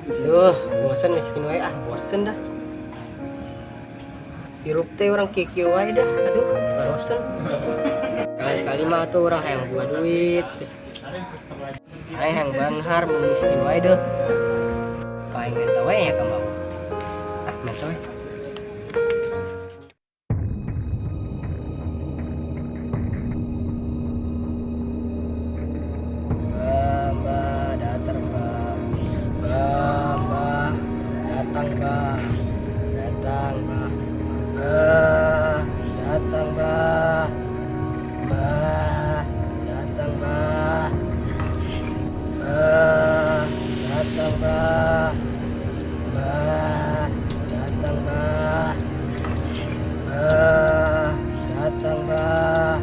Duh, bosen miskin wae ah, bosen dah. Hirup teh urang kieu wae dah. Aduh, bosen. Sekali-sekali mah tuh urang hayang boga duit. Hayang beunghar mun miskin wae deuh. Paling menta wae ya ka mau. Ah, menta wae. Mbak, datang mbak. Mbak, datang mbak. Datang mbak. Mbak, datang mbak. Mbak, datang mbak. Mbak, datang mbak. Mbak, datang mbak. Mbak, datang mbak.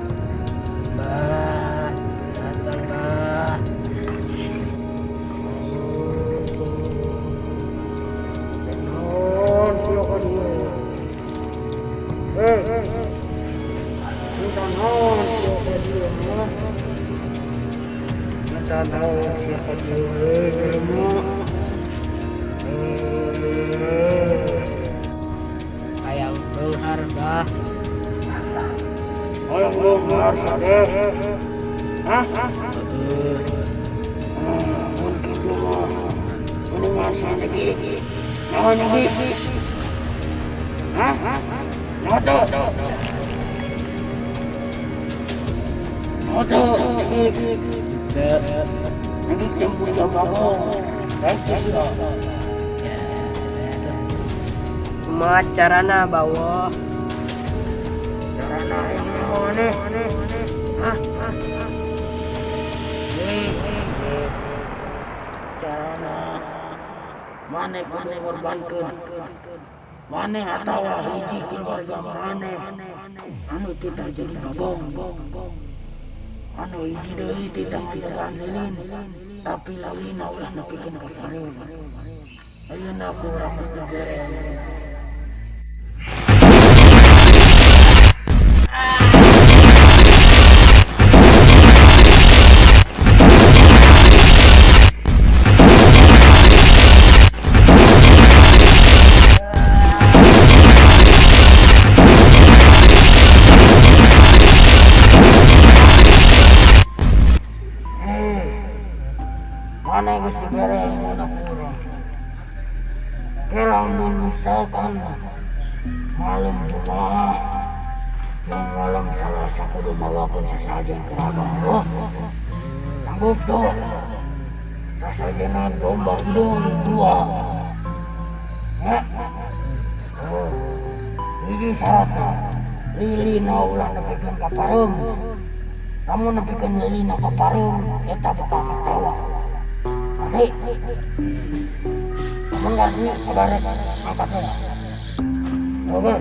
Mbak, datang mbak. Naon sia ka dieu? Eh, minta naon sia ka dieu, ha? Minta naon sia ka dieu, eh, jelema? Eh, Hayang beunghar bah. Hayang beunghar sadeh. Hah? Heeh. Ah, mun kitu mah mendingan sia nyegik. Nyaho nyegik? Hah? Nyaho teu? Nyaho teu nyegik? Teu. Nyegik jeung bujang bagong. Baik teu sia? Ya, tuh. Kumaha carana bawa? Carana yang nyaho maneh? Hah? Carana maneh kudu ngorbankeun maneh atawa hiji keluarga maneh anu titah jadi bagong, anu hiji deui titah ngajagaan lilin, tapi lilina ulah nepikeun ka pareum. Ayeuna ku urang geus dibere. Eh, maneh geus dibere ilmuna ku urang. Lamun misalkan malam Jumaah jeung malam Salasa kudu mawakeun sasajen ka Abah. Oh, sanggup tuh? Sasajenan domba hidung dua. Ya. Oh, hiji syaratna lilina ulah nepikeun ka pareum. Lamun nepikeun lilina ka pareum, eta bakal katawa. Ngerti? Lamun ngarti kabarek angkat heula. Oke.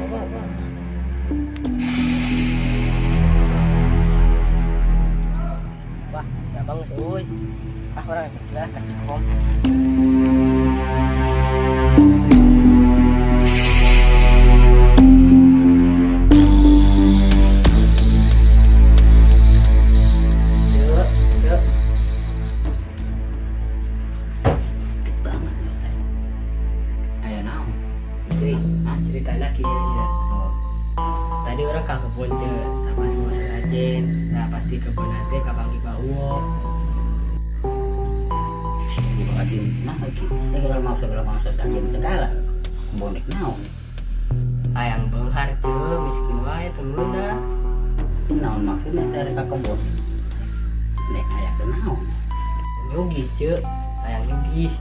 Wah, si abang geus euy. Ah, urang efek lah ka Cikom. Cek, cek. Banget ya teh. Aya naon? Jadi, ceritanya kieu ya. Oh, Tadi urang ka kebun teh sama dua sesajen. Nah, pasti kebun nanti kapanggih bawo. Buka di nah iki segala mau sajen segala. Bonek naon? Hayang beunghar teu, miskin wae teu meunah. Naon maksudnya teh rek ka kebon? Nek aya ke naon? Nyugih, ceu. Hayang nyugih.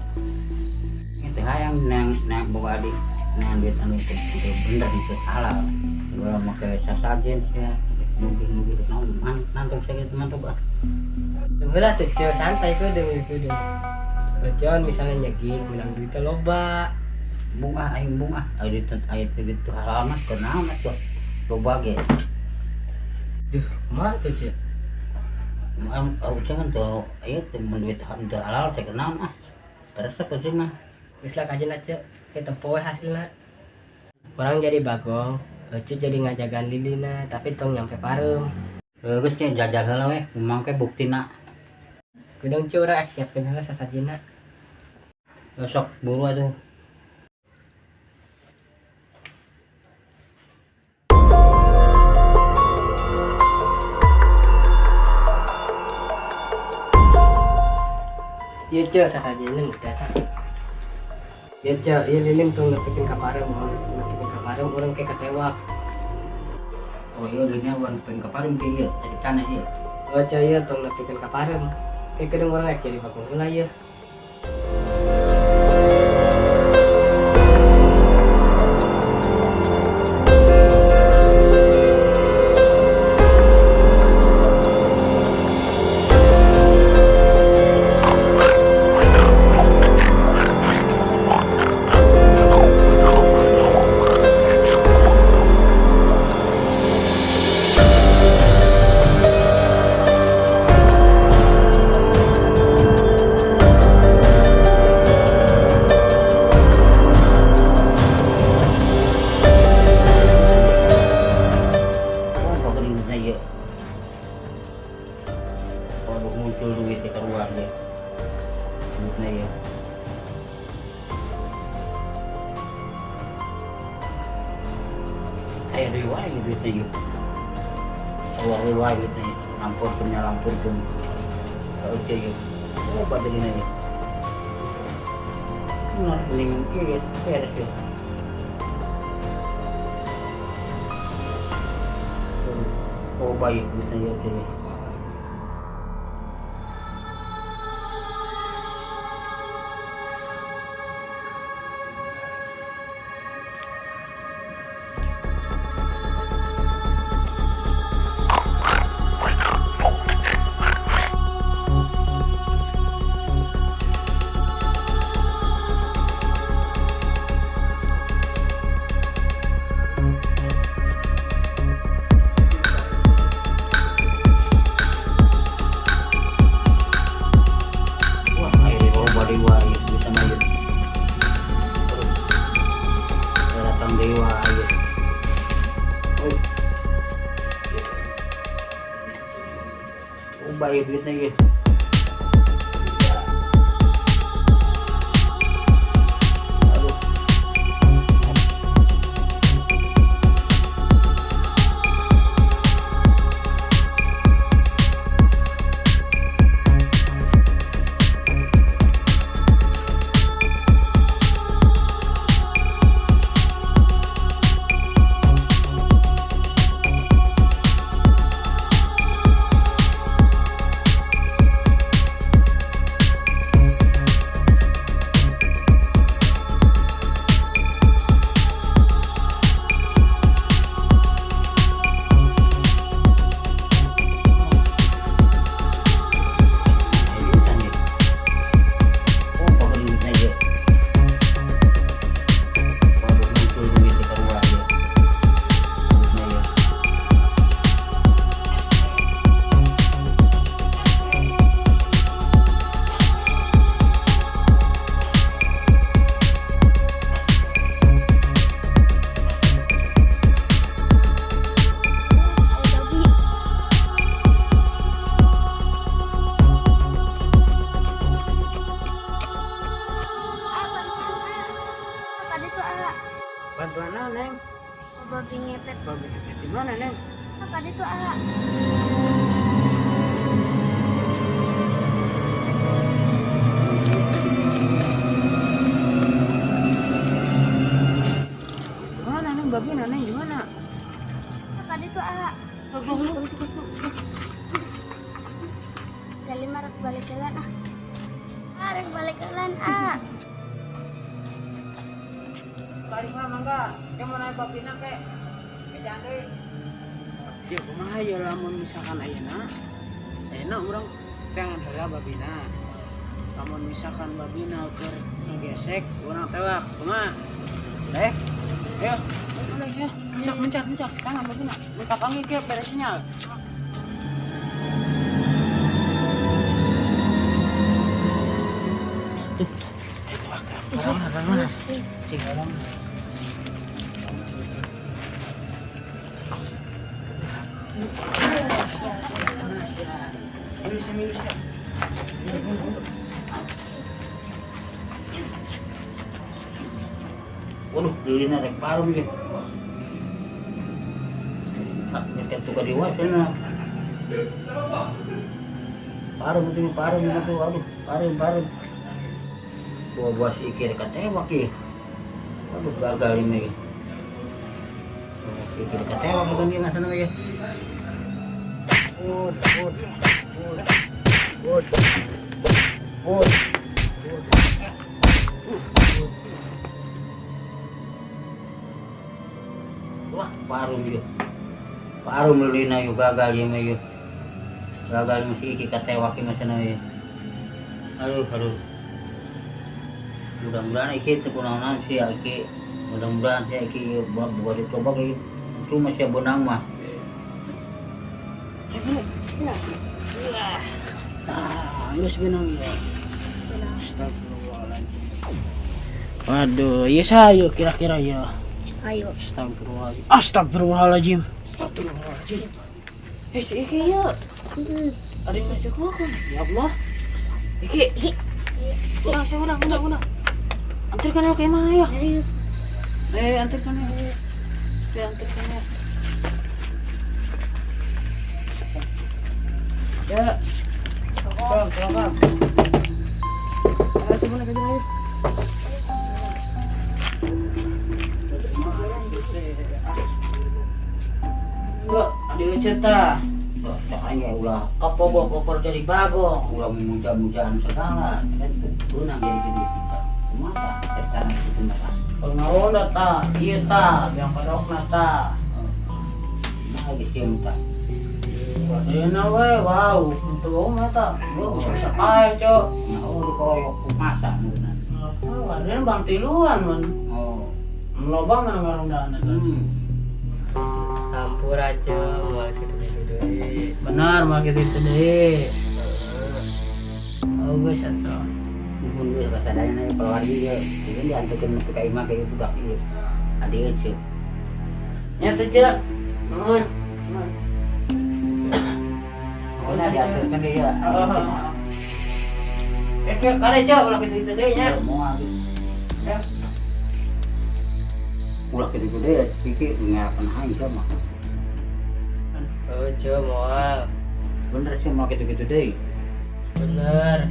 Itu hayang nang nang boga adik nang duit anu teu teu bener teu halal. Ulah make sasajen sia nyugih-nyugih naon mantap sakitu mantap ah. Tunggu lah tuh, ceu, santai kudu kudu. Bacaan misalnya nyegik menang duitnya loba. Bunga aing bunga aya duit aya duit teu halal mah teu naon atuh. Loba ge. Duh, kumaha tuh, ceu? Am aku kan teu ieu teu mun duit teu halal teh naon ah. Teresep aja mah. Geus lah kajeun lah, ceu. Kita tempo we hasilna. Urang jadi bagong, Ece jadi ngajagaan lilina, tapi tong nyampe pareum. Heuh geus nya jajal heula we, mangke buktina. Gedong ceu urang siapkeun heula sasajina. Besok buru atuh. Ieu ceu sasajenna geus datang. Ieu ceu, ieu lilin tong nepikeun ka pareum, mun nepikeun ka pareum urang ke katewak. Oh iya lilinnya urang nepikeun ka pareum ke ieu, tadi tanah ieu. Oh ceu ieu tong nepikeun ka pareum. Ke kedeung urang rek jadi bagong heula ieu. Muncul duit di keluar dia, duitnya ya. Ayo duit wae duitnya yuk. Keluar duit wae duitnya, lampur punya lampur pun. Oke yuk. Oh pada ini nih. Nah ini ini beres yuk. Oh baik duitnya yuk sini. Baik duitnya gitu. Aduh. Bantuan naon, Neng? Babi ngepet. Babi ngepet di mana, Neng? Apa itu, A? Di mana, Neng? Babi Neng di mana? Apa itu, A? Kali marak balik jalan, ah. Marak balik jalan, ah. Tarik mah mangga, ke mau naik babina ke, jangan deh. Ya kumaha ya lamun misalkan ayeuna, ayeuna urang pengen heula babina. Lamun misalkan babina keur ngegesek, urang tewak, kumaha? Leh, ayo, ayo, ayo, mencak, mencak, tangan babina, minta panggil ke beres sinyal. Mana, mana, cing, Waduh, lilina rek parum ieu. Tak nyetel tukar dewa cenah. Parum itu parum itu aduh, parum parum. Buah-buah si Iki rek tewak ieu. Aduh, gagal ini. Si Iki rek tewak bukan ieu masana ieu. Ud, ud, ud, ud, ud. Wah, parum ieu. Parum lilina ieu gagal ieu mah ieu. Gagal mesti Iki katewak ieu masana ieu. Aduh, aduh. Mudah-mudahan Iki teu kunaon-naon sih Iki. Mudah-mudahan sih Iki ieu buat dicoba ieu. Cuma sia benang mah. Nah, geus benang ya. Astagfirullahaladzim. Waduh, ieu sayo kira-kira ya. Ayo. Astagfirullahaladzim. Astagfirullahaladzim. Astagfirullahaladzim. Eh, si Iki ya. Ada yang ngasih aku. Ya Allah. Iki. Urang, saya urang, urang, urang. Antarkan aku ke mana ya? Ayo. Eh, antarkan ya. Eh, antarkan ya. Ya. Tolong, tolong. Ayo, sebentar aja, ayo. Kok ada cerita? Cak aing ge ulah Apa bokor jadi bagong? ulah muja-mujaan segala kan beunang jadi gede kita. Kumaha tah eta kitu mah tah. Kalau ngaronda ta, ieu ta, yang kodokna ta. Nah, geus ieu mah tah. Ayeuna we, wow, untuk mah ta. Oh, Bisa pae, Cok. Nah, oh dikeroyok ku masa meureunna. Oh, ada bang tiluan man. Oh. Loba mana ngarondana ta. Hampura aja moal kitu-kitu deui. Benar mah kitu itu deui. Heeh. Oh, geus atuh. Muhun geus basadana keluarga ieu. Ieu diantukeun nepi ka imah ka ieu budak ieu. Adi euceuk. Nya teh, Cek. Nuhun. Oh, nah diantukeun deui ya. Heeh. Eh, Cek, kare Cek, ulah kitu itu deui nya. Moal geus. Ya. Ulah kitu deui Iki ngarapan aing sia mah. Oh, ceu moal. Bener sih moal kitu-kitu deui. Bener.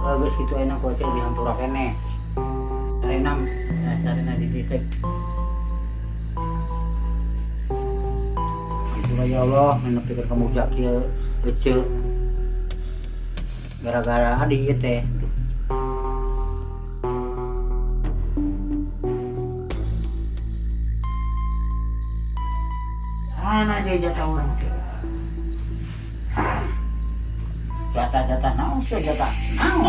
Geus kitu ayeuna ku aceh dihampura keneh. Sarena, sarena di titik. Hampura ya Allah, nepi ka muja kieu kecil. Gara-gara adi ieu teh. Mana aja jatah orang Cek. Jatah-jatah naon sih jatah? Naon?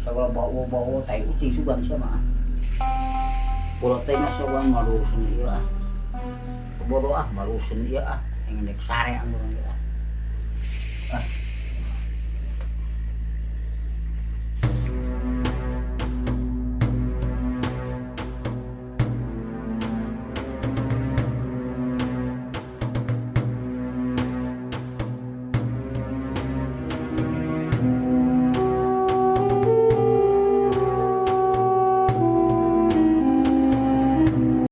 Sagala bau-bau tai ucing sugan sia mah. Pulo teh nya sogan malusen ieu ah. Bodoh ah malusen ieu ah. Yang dek sare anggur ieu ah. Ah.